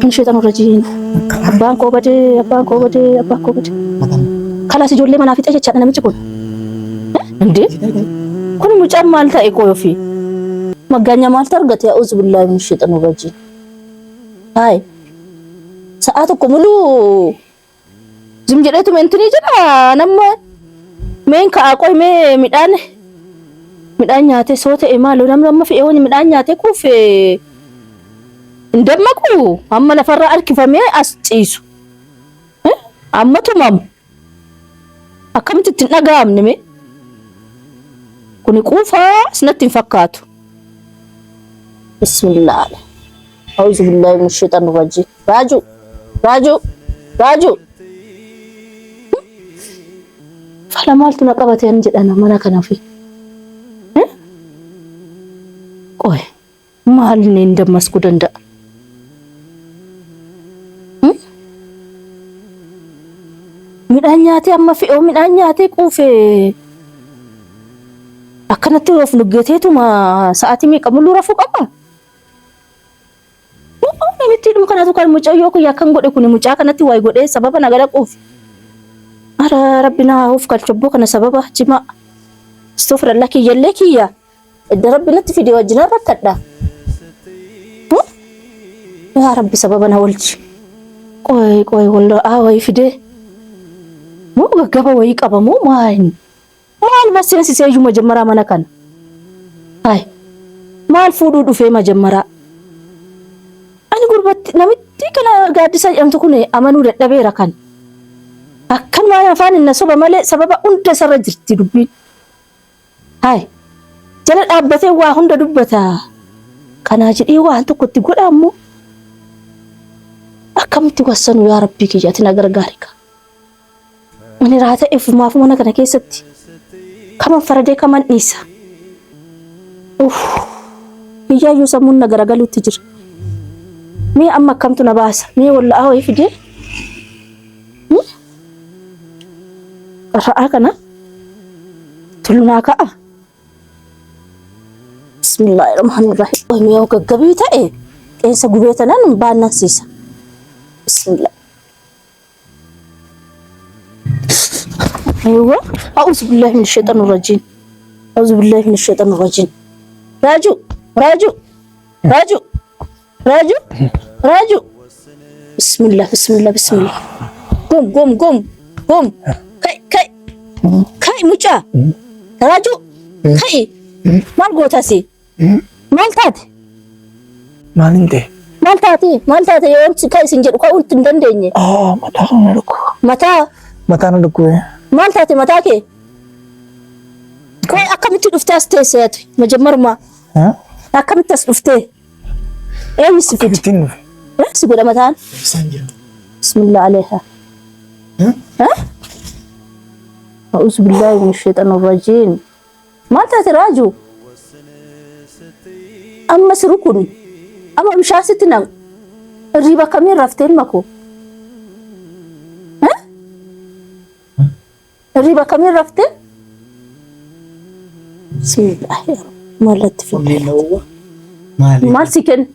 Min sheexan rajiin. Abbaan koo badee, abbaan koo badee, abbaan koo badee. Kalaas ijoollee manaa fixee jechaadha namichi kun. Indee? Kun mucaan maal ta'e qoy ofii? Maggaanya maaltu argate? A'uuzu billaahi min sheexan rajiin. Haay. Sa'aa tokko muluu zim jedheetuma intinii jedha nama meen ka'aa qoy mee midhaan midhaan nyaatee soo ta'e maaloo namni amma fe'ee wani midhaan nyaatee kuufe hin dammaqu amma lafarraa harkifamee as ciisu. Amma tumamu akkamitti itti hin dhaga'amne mee kuni quufaa sinatti hin fakkaatu. Bismillah. Auzu billahi min shaitanir rajim. Raajuu! Raajuu! Raajuu! Fala maaltu na qabate an jedhana mana kana fi. Qoy maal inni hin dammaskuu danda'a? Midhaan nyaatee amma fe'oo midhaan nyaatee quufee akkanatti of nuggeteetuma sa'aatii meeqa muluu rafuu qaba? Namittiidhuma kanatu kan mucayyoo kiyya akkan godhe kuni mucaa kanatti wayi godhee sababa na galaquuf. Ara rabbi na of galchobboo kana sababa jimaa. Astofirallah kiyyallee kiyya. Edda rabbi natti fide wajjinan rakkadha. Yaa rabbi sababa na olchi. Qoy qoy wallaa wayi fidee. Moo gaggaba wayii qaba moo maal? Maal ma seensisee iyyuu majammaraa mana kana? Hayi maal fuudhuu dhufee majammaraa? Ani gurbatti namitti kana gaaddisa jedhamtu kun amanuu dadhabeera kan. Akkanumaan afaan hin na soba malee sababa hunda isarra jirti dubbiin. Hayi jala dhaabbatee waa hunda dubbata. Kanaa jedhee waan tokko itti godha ammoo. Akkamitti wassanu yaa rabbii kiyya ati na gargaari kaa. Ani raata efumaaf mana kana keessatti kaman faradee kaman dhiisa. Uff. Kiyyaayyuu sammuun na garagaluutti jira. Mee amma akkamtu na baasa? Mee walla'aa wayii fidee? Ra'aa kana tullu naa ka'a. Bismillahirrahmanirrahim. Mee yoo gaggabii ta'e qeensa gubee tanaan baannansiisa. Bismillah. Aywa. A'uuzu billahi min shayxaani rajiim. A'uuzu billahi min shayxaani rajiim. Raaju, Raaju, Raaju, Raaju, Raaju. Bismillah, bismillah, bismillah. Gom, gom, gom, gom. Kai, kai, kai mucaa. Raaju, kai. Maal goota si? Maal taate? Maal hin ta'e? Maal taate? Maal taate yoo ka isin jedhu ka'uu hin dandeenye? Ah, mataa na dhukkuba. Mataa Mataa na dhukkube. maal taate mataa kee? Qoy akkamitti dhuftee as teesse ati? Majammarumaa Ha? akkamitti as dhuftee? Eenyu si fide? Akkamittiin dhufe? Eh, Si godha mataan? Isaan jira. Bismillah aleeha. Ha? Ha? A'uuzu billaahi min shayxaani rajiim. Maal taate Raaju? Amma si rukun. Amma bishaan sitti naqu. Hirriiba akkamiin raftee ilma koo? Eh? Hirriiba akkamiin raftee? Bismillaahi maalatti fidde? Onneen na uwwa. Maali? Maal si kenna?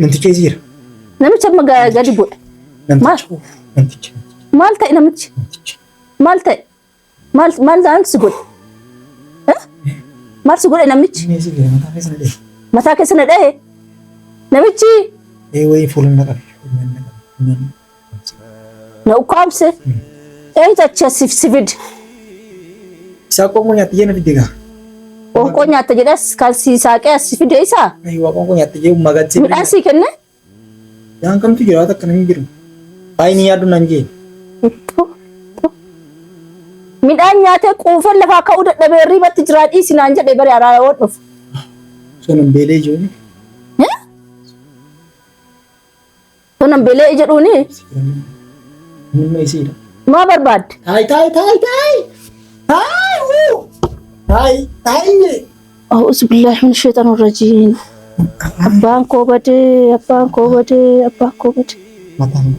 Namtichi eessa jira? Namicha amma gadi bu'e. Namtichi. Namtichi. Maal ta'e namichi? Namtichi. Maal ta'e? Maal maal maal si godhe? Eh? Maal si godhe namichi? Inni eessa jira? Mataa keessa na dha'e. Mataa keessa na dha'e? Namichi Ee wayii fuula na qabe. Fuula na qabe. Fuula na na ukkaamse. Eenyutu achi as si fide? Isaa qoonqoo nyaatte jee na fidde gaa. Qoonqoo nyaatta jedhas kan si saaqee as si fide isaa? Ayiwaa qoonqoo nyaatte jee magatsee. Midhaan sii kenne? Yaan kamtu jira waan akkana hin jiru. Faayini yaaddu naan jee. Midhaan nyaatee quufee lafaa ka'uu dadhabee hirriibatti jiraa dhiisi naan jedhe bari araara yoo dhufu. Sonan beelee jiru. Sonan beelee jedhuuni Humna isiidha. maa barbaadde? Taay taay taay taay. Taay wuu. Taay taay. A'uuzu billaahi min shayxaani rajiim. Abbaan koo badee, abbaan koo badee, abbaan koo badee. Mataan.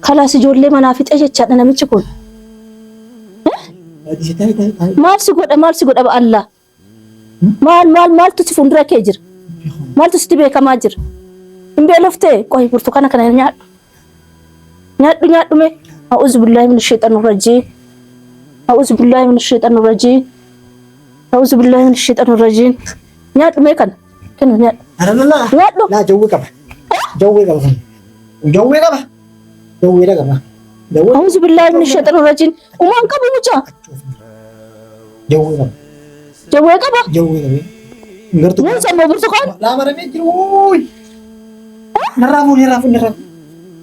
Kalaas ijoollee manaa fixee jechaadha namichi kun. Taay taay taay. Maal si godha maal si godha ba'allaa? Maal maal maaltu si fuuldura kee jira? Maaltu sitti beekamaa jira? Hin beeloftee? Qoy burtukaana kana nyaadhu. Nyaadhu nyaadhu mee. A'uuzu billaahi mina sheexaani rajiim. A'uuzu billaahi mina sheexaani rajiim. A'uuzu billaahi mina sheexaani rajiim. Nyaadhu mee kana. Kennu nyaadhu. Aralala. Nyaadhu. Laa jawwee qaba. Jawwee qaba kun. Jawwee qaba. Jawwee qaba. Jawwee. A'uuzu billaahi mina sheexaani rajiim. Umaan qabu mucaa. Jawwee qaba. Jawwee qaba. Jawwee qaba. Gartuu. Muuza moo burtukaan? Laa maramee jiru. Wuuy. Narraa fuudhi narraa fuudhi narraa fuudhi.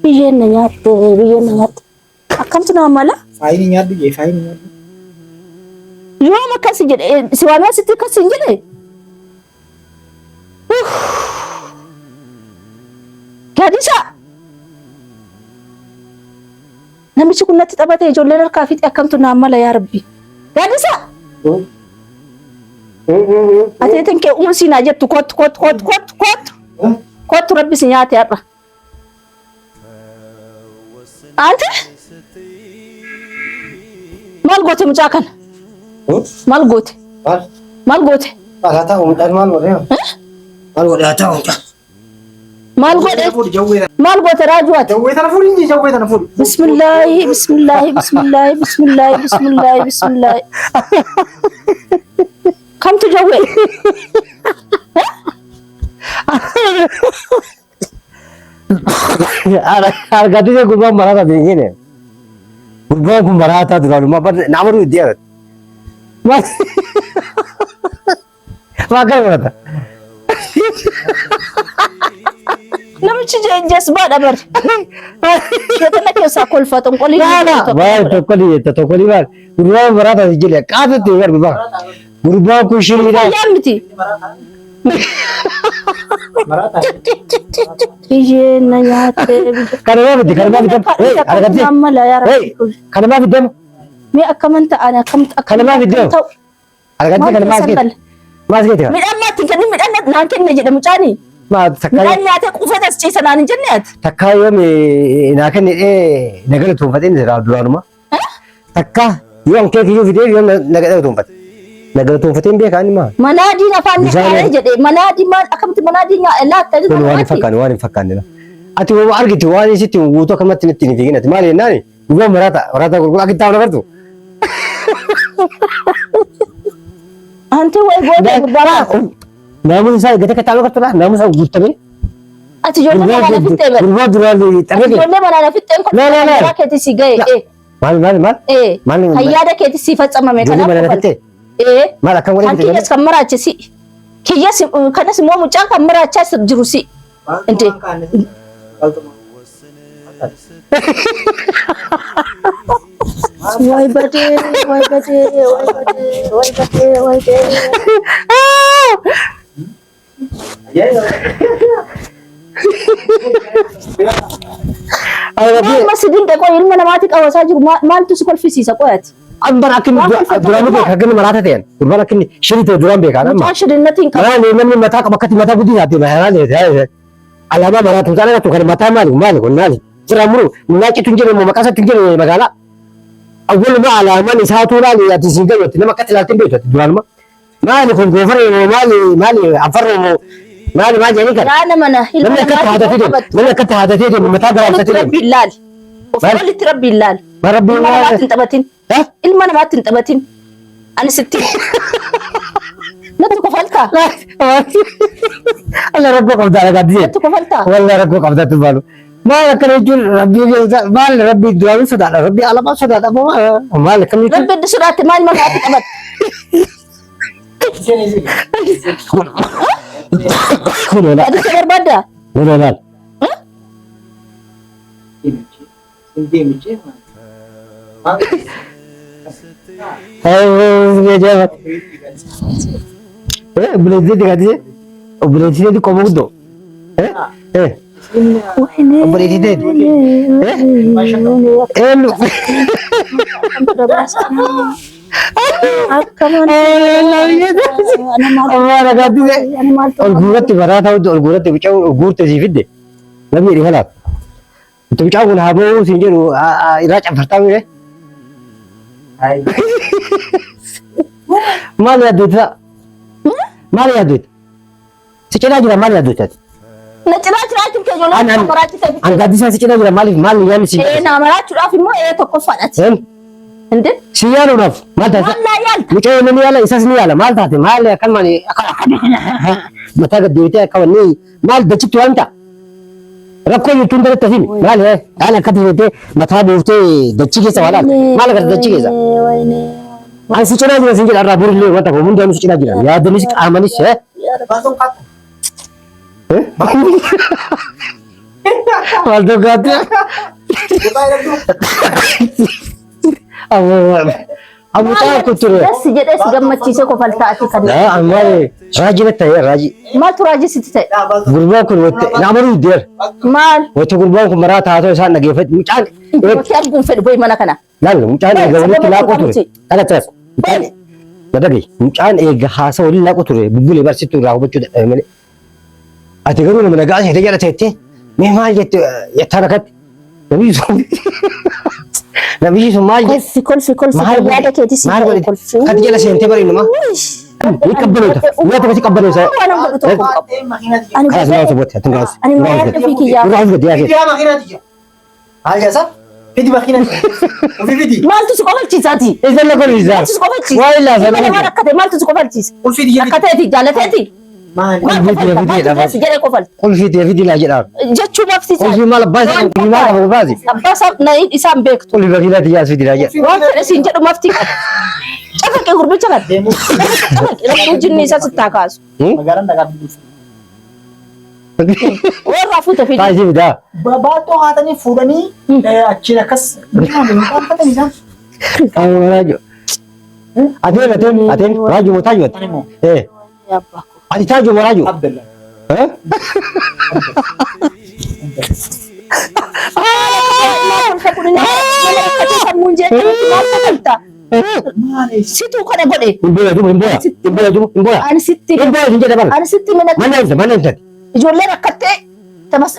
Biyyeen na nyaatte biyyeen na nyaatte. Akkamtu nama mala? Faayini nyaadhu jee faayini nyaadhu. Yoom akkas jedhe si waamee asitti akkas hin jedhe? Gaadisa! Namichi kun natti taphatee ijoolleen harkaa fiixee akkamtu naan mala yaa Rabbi. Gaadisa! Ateetiin kee uumsii naa jettu kottu kottu kottu kottu kottu kottu Rabbi si nyaate har'a. Ante maal goote mucaa kana? Maal goote? Maal? Maal goote? Maal haa ta'u mucaan maal godhee? Maal godhee haa ta'u mucaan? Maal godhe? Fuudhi jawwee tana. Maal goote raajuu ati? Jawwee tana fuudhi inji jawwee tana fuudhi. Bismillaahi bismillaahi bismillaahi bismillaahi bismillaahi bismillaahi. Kamtu jawwee? Argatee gurbaan maraataa ta'e jedhe. Gurbaan kun maraataa duraanumaa bar nama itti argate. Maal maal godhata? Namichi jazbaadha bar. Sheexana keessaa kolfa xonqolii. Maal tokkolii jetta tokkolii maal gurbaan maraataa ta'e jedhe qaatatti bar gurbaan. Gurbaan kun shiriidha. Fayyaa miti. Biyyeen na nyaatte. Kana miti kana miti. Hey argatee. Amma laa yaa Hey Rabbi. kana maaf iddoo Mee akkaman ta'an akkam Kana maaf iddoo? ta'u. Argatee kana maaf Maal geete? Maaf geete? Midhaan maatti hin kennin midhaan naan kenne jedhe mucaani. Maa takkaa Midhaan nyaatee quufee as ciisa naan hin jenne ati. takkaa yoom naa kenne na galatoonfatee jira duraanuma. Takkaa yoo an keekii yoo fidee yoo na galatoonfate. Na galatoonfatee hin beekaa inni maa? Manaadiin afaan ni Bishaan- kaa'ee jedhe manaadii maal akkamitti manaadii laatta Kun waan hin fakkaanne waan hin fakkaanne. Ati waan argite waan isitti guutuu akkamatti natti hin fiigin ati maal jennaani? Gurbaan maraata maraata gurgura akka itti agartu. Anti wayi gootee gurbaa maal? Naamusa isaa eeggate akka taa'u agartudha. Naamusa guutamee. Ati ijoollee manaa na fixxee bari. Gurbaa duraan Ati xarree. ijoollee manaa na fixxeen kun La, la, la. karaa keetii si ga'e. La. Maal maal maal? Ee. Maal Kan yaada keetii si faccamame Ijoollee kanaaf manaa na kofal. fixxee? Ee. Maal akkam godhee Kan fixxe kiyyas kan maraache si. Kiyyas kanas immoo mucaan kan maraachaa jiru si. Inte. Way badee, way badee, way badee, way badee, way badee. Argatee. Amma si dinqe qoy ilma namaati qabasaa jiru maaltu si kolfisiisa qoy ati? An bara akka inni Waan kolfatu duraan qabaa. beeka akka inni maraata ta'an gurbaan akka inni shirii ta'e duraan beekaa amma. Mucaan shirinnatiin qaba. Maraa namni mataa qaba akkatti mataa guddi taate maraa alaabaa maraatu mucaan agartu kan mataa maali maali kun maali jira muru naacitu hin jedhamu maqaa isaatti hin jedhamu magaalaa. Awwaluma alaamaan isaatu laali ati siin galu ati nama akkatti ilaaltee hin beektu ati duraanuma. Maali kun goofaree moo maali maali afarroo moo maali maal jedhanii kana. Yaa nama na ilma Namni akkatti namaati haadatee deemu qabattu. namni akkatti haadatee deemu mataa Walitti garaamsatee deemu. rabbiin laali. Of Maal? walitti rabbiin laali. Maal rabbiin Ilma laali? namaatti hin taphatin. Eh? Ilma namaatti hin taphatin. Ani sitti. Natti kofaltaa? Allah rakkoo qabdaa dhagaatti Natti kofaltaa? Wallah rakkoo qabdaa tubbaalu. Maal akkana jechuun rabbii maal rabbii duraanuu sodaadha rabbii alamaa sodaadha moo maal akkam jechuun. Rabbi itti sodaatte maal ilma namaatti taphatte? Kun olaal. Adicha barbaaddaa? Kun olaal. Obboleettii gaadisee obboleettii qomoo guddoo. Obboleettii ta'e. Eenyu. Amma gaadisee ol guuratti baraa ta'utti ol guuratti bica ol guurte sii fidde namni jedhi kanaaf. Itti mucaan kun haa ba'uu siin jedhu irraa cafartaa mire. Maal yaaddoota? Maal yaaddoota? Si cinaa jira maal yaaddoota? Na cinaa jiraachuun kee ijoollee An- an- maraachite. An gaaddisaa si cinaa jira maaliif maal yaadni si Ee naa maraachuudhaaf immoo ee tokkoffaadhati. Een Inde si yaaluudhaaf maal taate? maal naa yaalta? Mucayyoon ni yaala isas ni yaala maal taate maal akkanumaan akka mataa gad deebitee akka wanni maal dachitti waan ta'a. Rakkoo jirtuun daratti himi maal haala akkatti jettee mataa buuftee dachii keessa waa laal maal agarta dachii keessa. Ani si cinaa jira sin jedha irraa borillee wanta koo hundaan si cinaa jira yaadanis qaamanis Baasuun qabu. Maal tokkaatti Abutaa kuture. Dassi jedhee si gammachiisee kofaltaa ati kan. Amma raajii natti ta'e raajii. Maaltu raajii sitti ta'e? Gurbaan kun wette nama deer. Maal? Wette gurbaan kun maraa taatoo isaan dhageeffate mucaan Itti arguun fedhu boyi mana kana. Laal mucaan Bayi, eega walitti sababa laaqoo ture. qabuti. Kana taas. Mucaan na dhagahi. Mucaan eega haasa waliin laaqoo ture bubbulee barsiistu irraa hubachuu dadhabe malee. Ati garuu nama nagaa seete jala teettee mee maal jette jettaan akkatti. Namichi sun namichi sun maal jedhe Kolfi kolfi kolfi maal godhe yaada keetii si maal ta'e godhe kolfi. akkatti jala seentee bari nama. Ni qabbanoota. Nyaata akkasii qabbaneessa. Waan an godhu tokko hin qabu. Ani Kanas nama sobotti ati gaas. Ani maraa ofii kiyyaa. Irraa of gadi yaasee. Maal jedha? Fidi makiina. Ofii fidi. Maaltu si kofalchiisaati? Isa la kolfisaa. Maaltu si kofalchiisa? Waa illaa sana. Malee waan akka ta'e maaltu si kofalchiisa? Ulfii diyya Akka ta'eeti jaalateeti? Maali? Maal Ulfii kofalta? fidi Maaltu jedha. si jedhee kofalta? Qulfii ta'e fidi laa jedhaa. Jechuu barsiisaa. Qulfii maal abbaa isaa qulfii maal qaba baasi. Abbaa isaa na isaan beektu. Qulfii makiinaa tiyyaas fidi laa jedha. Waan fedhe siin jedhu maftii qaba. Cafaqee gurbicha kana. Deemuu. Cafaqee namni jinni isaa sittaa kaasu. Magaalaan dhagaa biqilchu. Warra fuute fidi. Taasii fidaa. Baattoo haatanii fuudhanii achiin akkas hin isaan. Qaama raajoo. Ateen ateen ateen raajoo moo taajoo ati? Ani immoo Eh ati taajoo moo raajoo? Abdalla. Eh? Maali? Situu kana godhe. Hin booya duuba hin booya. Hin booya duuba hin booya. Ani sitti Hin booya hin jedha bara. ani sitti mana Mana himta mana himta. ijoolleen akkattee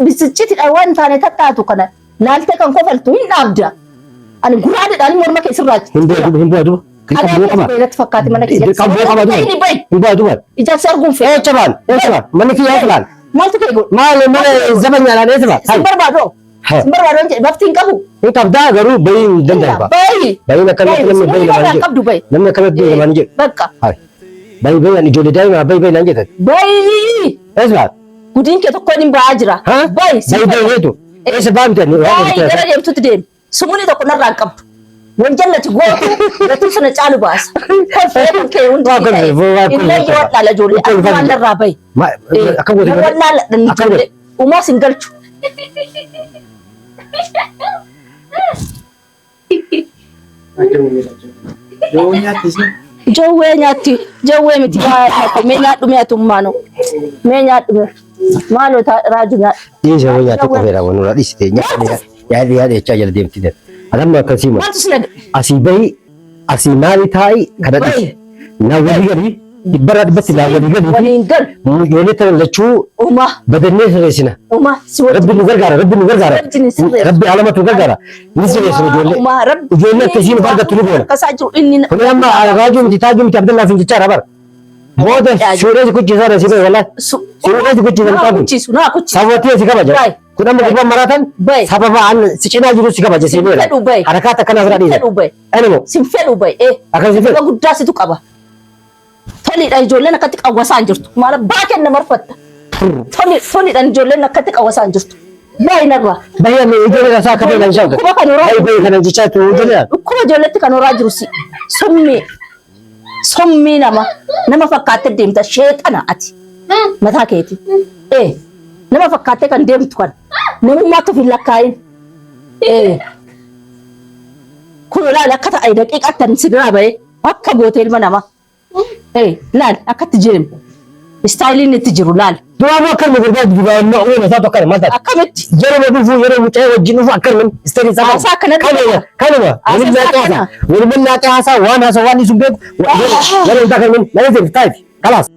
bisicciitidhaan waan hin taane tattaatu kana laaltee kan kofaltu hin dhaabda. Ani guraadhaan morma kee sirraa Hin booya duuba hin booya duuba. Ani Dirqama akka qaba. beelatti fakkaate mana kee Dirqama qaba duuba. Inni bahi Hin booya duuba. ijaarsa arguun fedhe. Eessa baan eessa baan manni kiyya eessa baan. Maaltu kee godhu? Maali mana zabanyaadhaan eessa baan. Sin barbaadoo? Sin barbaadoo hin jedhe bafti hin qabu. Hin qabdaa garuu bayii hin danda'u. Bahi. Bayiin akkanatti namni bayi namaan Hin jedhu. qabdu bahi. Namni akkanatti bayi namaan jedhu. Bakka. Hai. Bayi bayi ani ijoollee daa'ima bayi bayi naan jettan. Bahi. Eessa baan? Gudiin kee tokko inni ba'aa jira. Ha? Bahi. Bayi bayi jettu. Eessa baan miti ani? Bahi gara deemtutti deemi. Sumuni tokko narraa hin qabdu. Wan jallati gootu gatii sana caalu baasa. Kolfee kan kee hundi Waa kolfee, waa kolfee. Illee yoo dhaala ijoollee Kolfee. akkuma narraa bahi. Akka goote Nama wallaala Akka goote. ijoollee uumaas hin galchu. Jawwee nyaatti isin. Jawwee nyaatti jawwee miti baay'ee mee nyaadhu mee atummaano mee nyaadhu mee maaloo raaju nyaadhu. Dhiisa wayyaa nyaata qofeera waan nurraa dhiisite nyaadhu yaadhu yaadhu jechaa jala deemti. Adamma akkasii ma. Maaltu si nag Asii bahi asii maali taa'i kana dhiisi. Naa walii galii dhibbarraa dhibbatti naa walii galii waliin galu ijoollee tana lachuu uumaa badannee sirreessina. uumaa si wajjin Rabbi nu gargaara rabbi nu gargaara. Rabbi ni sirreessa. Rabbi alamatu gargaara. Ni sirreessina ijoollee. Uumaa rabbi Ijoollee akkasii nu argattu nu goona. Akkasaa jiru inni Kun amma raajuu miti taajuu miti Abdallaa fi jechaa bara. Booda suuraa si kuchisaa dha si bahe walaa. Suuraa si kuchisaa naa qabu. kuchiisu naa kuchiisu. Sababatti si kabaja. Bahe. Kun amma gurbaan maraatan Bahe. sababa an si cinaa jiru si kabaja si beela. Fedhu bahe. Harakaata akkana asirraa dhiisa. Fedhu bahe. Animo Sin fedhu bahe. Eh. akkas si fedhu. Nama guddaa situ qaba. Toliidha ijoolleen akkatti qawwasaa hin jirtu. Maal abbaa kenna marfatta. Toli toliidhaan ijoolleen akkatti qawwasaa hin jirtu. Bahi narraa. Bahee amma ijoollee isaa akka beelan ishaa. Dhukkuba kan horaa Bahee bahee kana jechaa tu ijoollee. Dhukkuba ijoolleetti kan horaa jiru si. Summii. Summii nama. Nama fakkaattee deemta sheexana ati. Mataa keeti. Ee. Nama fakkaattee kan deemtu kan. Namummaatti of hin lakkaa'in. Ee. Kun ilaali akka ta'e daqiiqaatti ani si biraa bahee akka goote ilma namaa. Ee laal akkatti jireemu. Istaayiliin itti jiru laal. Duraanuu akkanuma gurbaa duraa amma uuma isaa tokko maal taate. Akkamitti? Yeroo dhufu yeroo mucaa wajjin dhufu akkanuma isteerii isaa Haasaa akkanatti kanuma kanuma Haasaa waliin isaa laaqee akkana. haasaa waliin laaqee haasaa waan haasaa waan dhiisuun beeku yeroo hundaa kanuma nama taate kalaas.